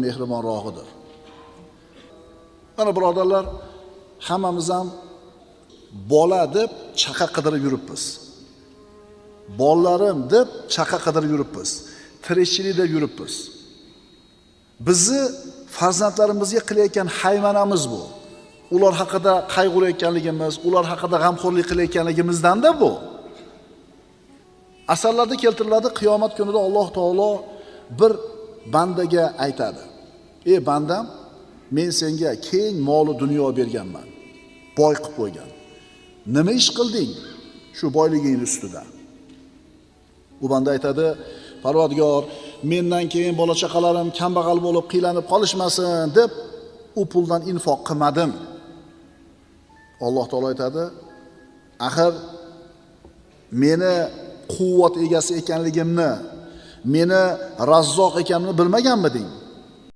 Mehribonrog'idir. Mana birodarlar, hammamiz ham bola deb chaqa qidirib yuribmiz. Bolalarim deb chaqa qidirib yuribmiz. Tirikchilik deb yuribmiz. Bizni farzandlarimizga qilayotgan haymanamiz bu. Ular haqida qayg'urayotganligimiz, ular haqida g'amxo'rlik qilayotganligimizdan-da bu. Asarlarda keltiriladi, qiyomat kunida Alloh taolo bir bandaga aytadi: "Ey bandam, men senga keng moli dunyo berganman. Boy qilib qo'ygan. Nima ish qilding shu boyligingning ustida?" U banda aytadi: "Parvardigor, mendan keyin bola chaqalarim kambag'al bo'lib qiylanib qolishmasin deb u puldan infoq qilmadim." Alloh taolo aytadi: "Axir meni quvvat egasi ekanligimni, meni Razzoq ekanimni bilmaganmiding?